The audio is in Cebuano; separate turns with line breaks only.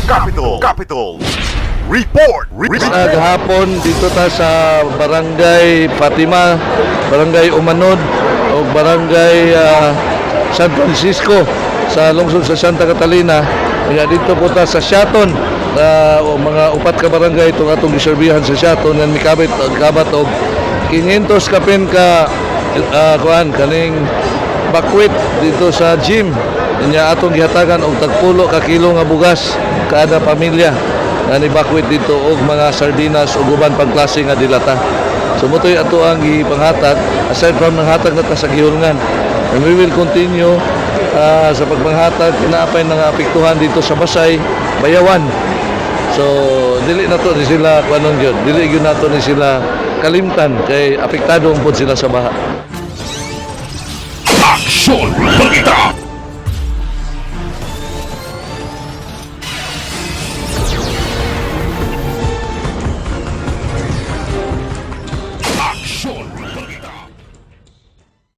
Capital. Capital. Report.
Gahapon dito ta sa Barangay Fatima, Barangay Umanod o Barangay San Francisco sa lungsod sa Santa Catalina. Kaya dito po ta sa Siaton na o mga upat ka barangay itong atong giserbihan sa Siaton nga mikabit kabat og 500 kapin ka kuan kaning bakwit dito sa gym. Inya atong gihatagan og tagpulo ka kilo nga bugas kada pamilya nga ni bakwit dito og mga sardinas ug uban pang klase nga dilata. So mao to'y ato ang gipanghatag aside from nanghatag na ta sa gihulngan. And we will continue sa pagpanghatag, kinaapay nga apektuhan dito sa Basay, Bayawan. So dili na to ni sila kuanon gyud. Dili gyud nato ni sila kalimtan kay apektado pud sila sa baha.
Aksyon Balita.